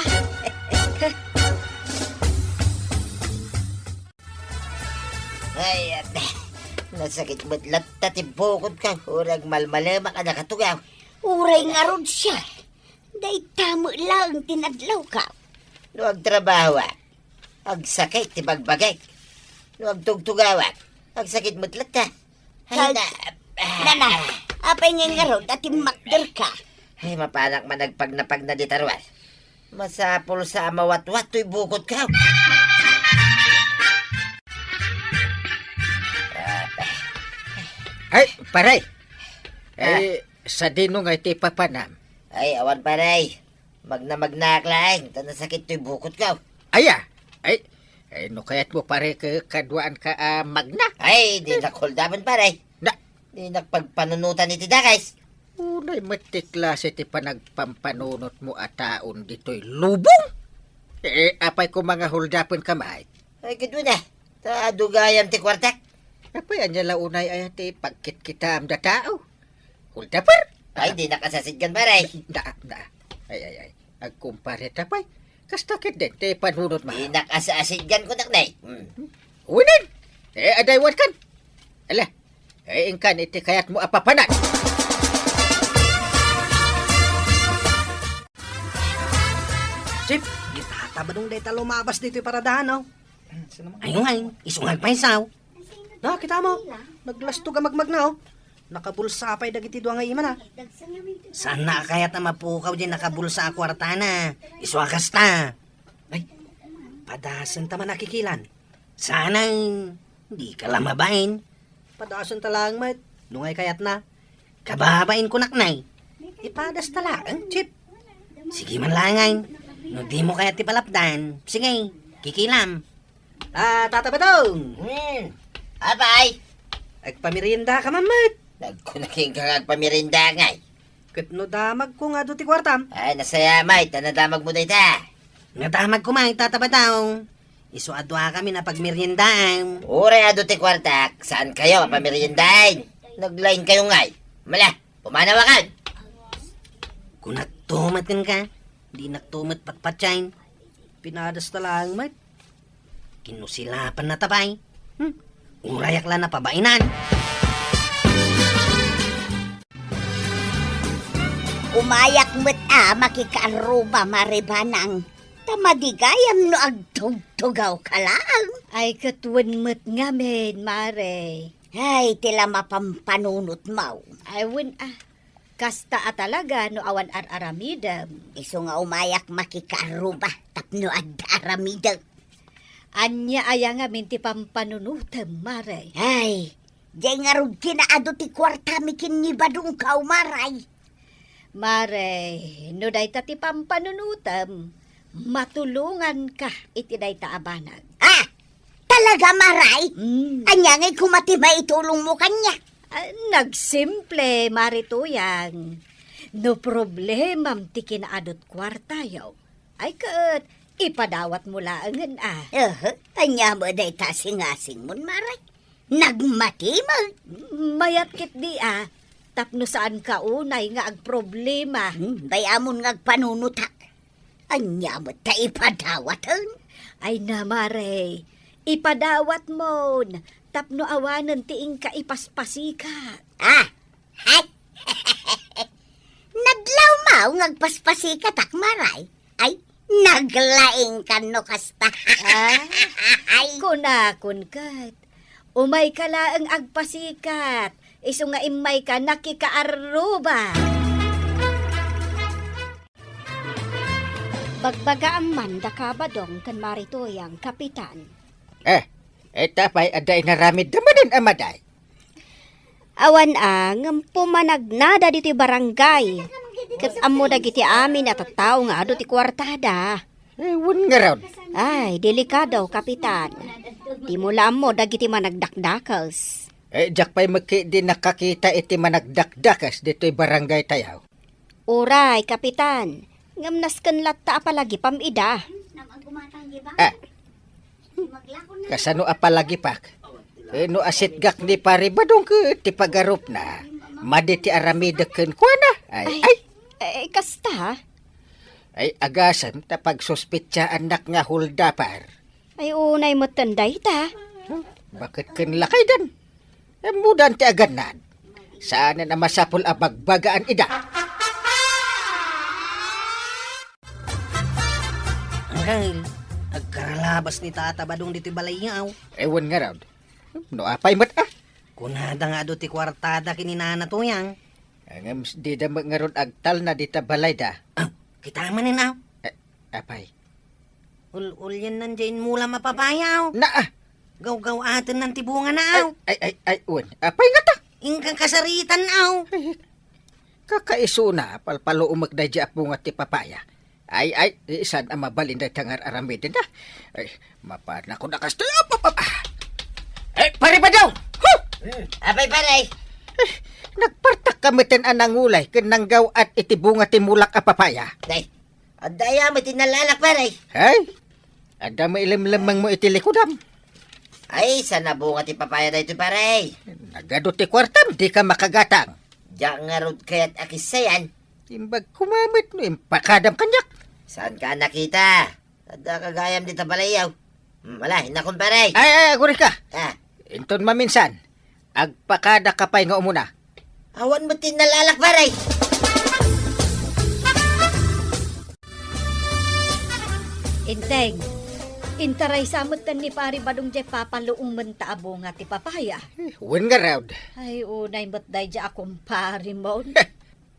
Ay, ate. Nasakit met latta ti bukod ka. Uray agmalmalemak a nakatugaw. Uray ngarud siak. Dayta met laeng ti nadlawka. No agtrabahoak, agsakit ti bagbagik. No agtugtugawak, agsakit met latta. Ay, Kag-, na, ah. Nana, apay ngay ngarud a timmakderka? Ay, mapanak man agpagnapagna dita ruar. Masapul sa a mawatwat toy bukod ka. Ay, pare. Ah. Ay, sadino nga iti papanam? Ay, awan, pare. Magnamagnaak laeng, ta nasakit toy bukod ka. Aya? Ay, ay, no kayat mo, pare, ka-, kaduaan ka, ah, magna? Ay, dinak huldapen, pare. Na? Dinak pagpanunutan iti dakes. Unay met ti klase ti panagpampanunot mo a taon ditoy lubong? Eh, apay koma nga huldapen ka, mait? Ay, kaduna. Ta adu gayam ti kuartak. Apay, ania la unay aya ti pagkitkitaam da tao? Huldaper? Ay, dinak asasidgan, pare. Da, da. Ay, ay, ay. Agkumpare ta pay. Kasta ketdin ti panunot mo. Dinak asasidgan, kunak, nay. Hmm. Uwinen. Eh, adaywan kan. Ala. Eh, inkan iti kayat mo a papanan. Chief, itata ba dong dayta lumabas ditoy paradahan, no? Sino man? Ay, ngay, isu nga agpaysaw. Na, kita mo. Naglastog a magmagna, oh. Nakabulsa pay dagiti dua nga imana. Saan na kayat a mapukaw di nakabulsa a kuartana? Isu a kasta. Ay, padasen ta man a kikilan. Sana, di ka la mabain. Padasen ta laeng met. No ngay kayatna. Kababain kunak, nay. Ipadas ta laeng, Chief. Sige man laeng, ay. No di mo kayat ti palapdan, sige, kikilam. Ah, Tata Badong. Hmm. Apay? Agpamerienda ka man met. Nagkunaking ka nga agpamerienda ngay. Ket no damag ko nga adu ti kuartam? Ay, nasaya, may, ta nadamag mo dayta. Nadamag ko, may, Tata Badong. Isu a dua kami na pagmeriendaan. Uray adu ti kuartak, saan kayo a pameriendaen? Naglain kayo ngay. Mala, pumanaw akan. Kunak tumet ken ka, dinak tumet patpatyaen. Pinadas ta laeng met. Kinusilapan na ta pay. Hmm? Urayak la napabainan. Umayak met a makikaarruba, Mare Banang. Ta madi gayam no agtugtugaw ka laeng. Ay, ket wen met ngamin, Mare. Ay, ti la mapampanunot mo. Ay, wen a. Kasta a talaga no awan ar-aramidem. Isu nga umayak makikaarruba tapno adda aramidem. Ania aya ngamin ti pampanunotem, Mare? Ay, diay ngarud kinaadu ti kuartami ken ni Badong ka, Mare. Mare, no dayta ti pampanunotem, matulonganka iti dayta a banag. Ah! Talaga, Mare? Mm. Ania ngay koma ti maitulongmo kaniak? Ah, nagsimple, Mare Tuyang. No problemam ti kinaadut kuartayo, ay ket ipadawatmo laengen a. Aha, ania met dayta a singasingmon, Mare? Nagmati met. Mayat ketdi a, tapno saanka unay nga agproblema. Hmm, bay-amon nga agpanunotak. Ania met ta ipadawaten? Ay na, Mare, ipadawatmon tapno awanen ti inka ipaspasikat. Ah! Ay! Nadlawmo nga agpaspasikatak, Mare. Ay, naglaingkan no kasta. Ah? Ay. Kunakon ket, umayka laeng agpasikat, isu nga immayka nakikaarruba. Bagbagaam man da ka Badong ken Mare Tuyang, Kapitan. Eh, ita pay adda inaramidda manen a maday? Awan a, ngem pumanagnada ditoy barangay. Ket ammo dagiti amin a tattao nga adu ti kuartada. Eh, wen ngarud. Ay, delikado, Kapitan. Dimo la ammo dagiti managdakdakes. Eh, diak pay met ketdi nakakita iti managdakdakes ditoy barangay tayo. Uray, Kapitan, ngem nasken latta a palagipam ida. Ah, kasano a palagipak? Eh, no asitgak ni Pare Badong ket ti pagarupna, madi ti aramidek kenkuana. Ay, ay. Ay, eh, kasta? Ay, agasem ta pagsuspetsaannak nga holdapper. Ay, unay metten dayta. Huh? Baket ken lakaydan? Ammodan ti agannad. Saanen a masapul a bagbagaan ida. Angkel, agkaralabas ni Tata Badong ditoy balayyo. Ewan ngarud. No apay met a? Kunada nga adu ti kuartada ken ni Nana Tuyang. Ngem dida met ngarud agtalna dita balayda. Aw, kita manen, aw. Eh, apay? Ul-, uliennan diay inmulam a papaya, aw. Naa! Gawgaw-atennan ti bungana, aw. Ay, ay, ay, ay, wen. Apay ngata? Inka kasaritan, aw. Ay, kakaisuna, palpaluomek daydiay a bunga ti papaya. Ay, ay, saan a mabalin dayta nga ar-aramiden, a? Ay, mapanakon a kastoy. Ap, ap, ap, ah. Ay, Pare Badong! Huh! Hmm, apay, pare? Ay, nagpartakka meten a nangulay ken nanggaw-at iti bunga ti mulak a papaya. Nay, adda aya met ti nalalak, pare? Ay, adda mailemlemmengmo iti likudam. Ay, saan a bunga ti papaya daytoy, pare? Nagadu ti kuartam, dika makagatang. Diak ngarud kayat a kissayan. Imbag koma met no impakadam kaniak. Saanka a nakita? Adda ka gayam dita balayyo. Hmm, wala, innakon, pare. Ay, ay, aguray ka. Ah. Inton maminsan, agpakadaka pay nga umuna. Awan met ti nalalak, pare. Enteng, intaraysa metten ni Pare Badong diay papaluomenta a bunga ti papaya. Eh, wen ngarud. Ay, unay met daydiay a kumparemon.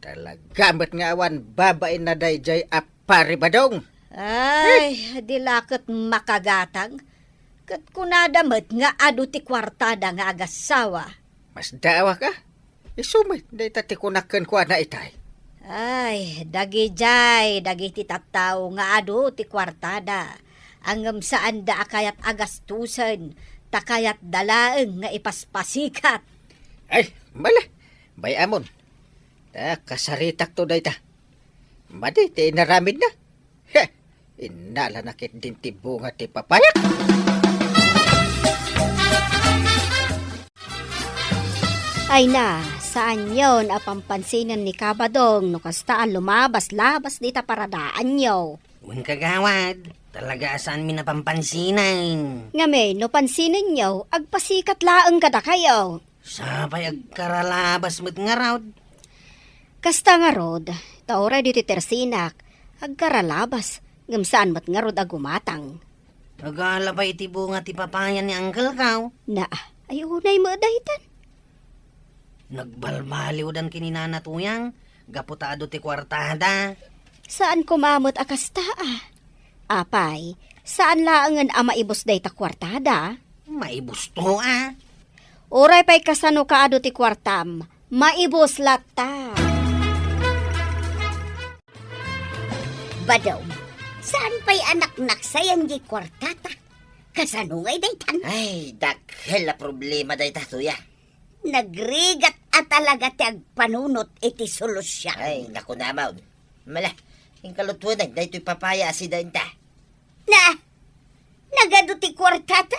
Talaga met nga awan babainna daydiay a Pare Badong. Ay, di la ket makagatang. Ket kunada met nga adu ti kuartada nga agassawa. Masdaawak a. Isu met, dayta ti kunak kenkuana itay. Ay, dagidiay, dagiti tattao nga adu ti kuartada. Ngem saanda a kayat a gastusen, ta kayatda laeng nga ipaspasikat. Ay, mala, bay-amon. Ta kasaritakto dayta. Madi ti inaramidna. He! Innalana ketdin ti bunga ti papayak. Ay na, saanyon a pampansinen ni Kabadong no kasta a lumabas-labas dita paradaanyo. Wen, kagawad, talaga a saanmi a pampansinen. Ngamin, no pansinenyo, agpasikat laeng kadakayo. Sapay agkaralabas met ngarud. Kasta ngarud, ta uray ditoy tersinak, agkaralabas, ngem saan met ngarud a gumatang. Agala pay iti bunga ti papaya ni angkelko. Naa, ay unay met daytan. Nagbalbaliwdan ken ni Nana Tuyang, gapu ta adu ti kuartada. Saan koma met a kasta a. Apay, saan laengen a maibus dayta kuartada? Maibusto a. Uray pay kasano kaadu ti kuartam, maibus latta. Badong, saan pay a naknaksayan diay kuartata? Kasano ngay daytan? Ay, dakkel a problema dayta, Tuya. Nagrigat a talaga ti agpanunot iti solusion. Ay, naku, namaw. Mala, inkalutuenan daytoy papaya a sidaenta. Na, nagadu ti kuartata?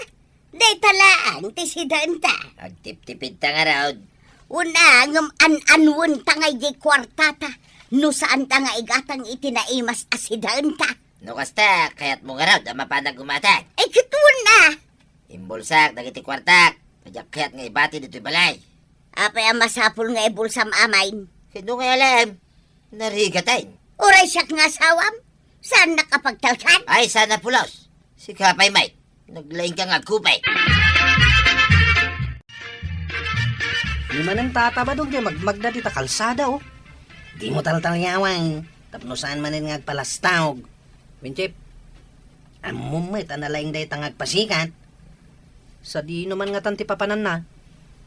Dayta laeng ti sidaenta. Agtiptipidta ngarud. Una, ngem an-anwenta ngay diay kuartata no saanta nga igatang iti naimas a sidaenta. No kasta, kayatmo ngarud a mapanak gumatang? Ay, ket una. Imbulsak dagiti kuartak. Diak kayat nga ibati ditoy balay. Apay a masapul nga ibulsam, Amay? Sino nga alam? Narigaten. Uray siak nga asawam? Saannak a pagtalkan? Ay, saan a pulos. Sika pay, Mike. Naglaing ka nga agkupay. Ni manen Tata Badong diay magmagna dita kalsada, o. Dimo taltaliawan, tapno saan manen nga agpalastawg. Wen, Chip, ammom met a nalaing dayta nga agpasikat. Sadino man ngatan ti papananna?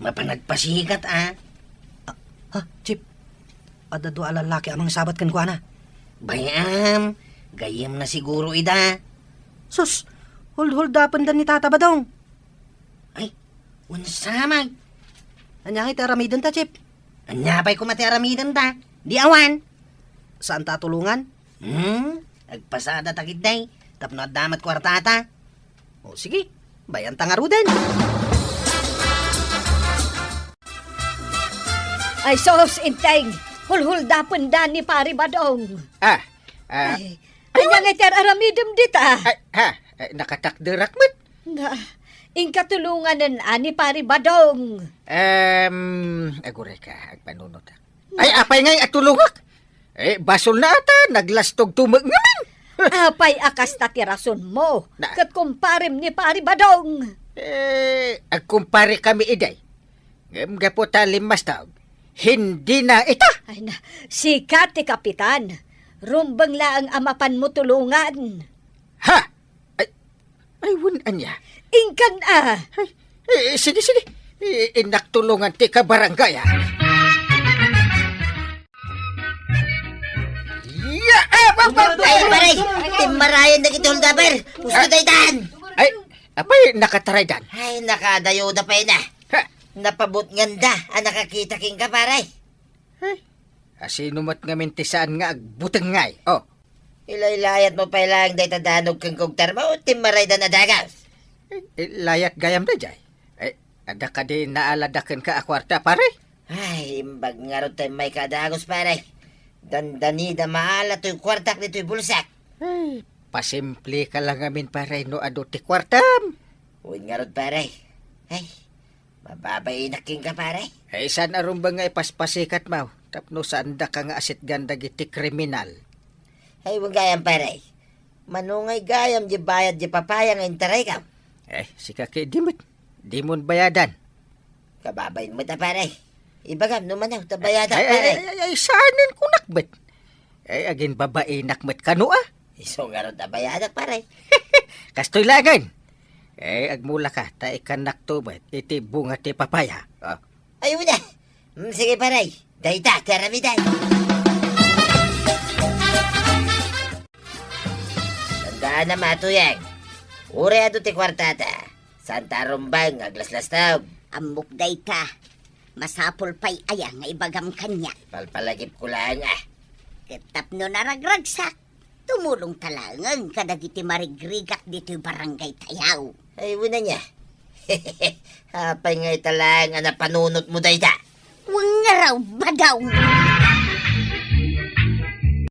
Mapan agpasikat, a. Ah, ha, Chip, adda dua a lallaki a mangsabat kenkuana. Bay-am, gayyemna siguro ida. Sus, hulhuldapenda ni Tata Badong. Ay, unsamay. Ania ngay ti aramidenta, Chip? Ania pay koma ti aramidenta? Di awan. Saanta a tulongan? Hmm? Agpasadata ketdi tapno adda met kuartata. O, sige. Bay-anta ngaruden. Ay, sus, Enteng! Hulhuldapenda ni Pare Badong. Ah, ah. Ay, ania ngay ti ar-aramidem dita? Ay, ha? Ay, nakatakderak met. Nga, Inka tulonganen a ni Pari Badong. Em, aguray ka, agpanunotak. Ay, apay ngay a tulongak? Eh, basol na ata, naglastog tumek ngamin. Apay a kasta ti rason mo, Na- ket kumparem ni Pari Badong? Eh, agkumpare kami iday. Ngem gapu ta limmastog, hindi na ita. Ay na, sika ti kapitan. Rumbeng laeng a mapanmo tulongan. Ha? Ay, ay, wen ania? Inkan a. Ay, eh, sige, sige. Eh, innak tulongan ti kabarangay, ah. Ya, ah, ba, ba, Ay, pare! Timmarayan dagiti holdaper! Gusto Ah. daytan! Ay, apay, nakataraydan? Ay, nakadayo da pay na. Ha? Napabutngan da, a nakakita kenka, pare. Ay, asino met ngamin ti saan nga agbuteng ngay? Oh. Ilaylayat mo pay laeng dayta danog ken kugtar mo, timmaraydan a dagas. Eh, layat gayam dayjay. Eh, adda kadi naalada kenka a kuarta, pare? Ay, imbag ngarud ta immayka a dagus, pare. Dandani da maala toy kuartak ditoy bulsak. Ay, pasimple ka lang amin, pare, no adu ti kuartam. Wen ngarud, pare. Ay, mababainak kenka, pare. Ay, saan a rumbeng nga ipaspasikatmo tapno saandaka nga asitgan dagiti kriminal? Ay, wen gayam, pare. Mano ngay gayam di bayad di papaya nga intarayko? Eh, sika ketdi met. Dimon bayadan. Kababain met a, pare. Ibagam no mano ta bayadak, Ay, ay, pare. ay, ay, ay, saanen kunak met? Ay, agin babainak met kano, ah? Isu ngarud a bayadak, pare. Kastoy laengen. Eh, agmula ka, ta ikannakto met iti bunga ti papaya. Oh. Ay, una. Mm, sige, pare. Dayta, ti aramidem. Tandaanam a, Tuyang. Uray adu ti kuartata, saanta a rumbeng nga aglaslastog. Ammok dayta. Masapul pay aya nga ibagam kaniak? Palpalagipko laeng, ah. Ket tapno naragragsak, tumulongta laengen kadagiti marigrigak ditoy barangay tayo. Ay, wen ania. Apay nga ita laeng a napanunotmo dayta? Wen ngarud, Badong.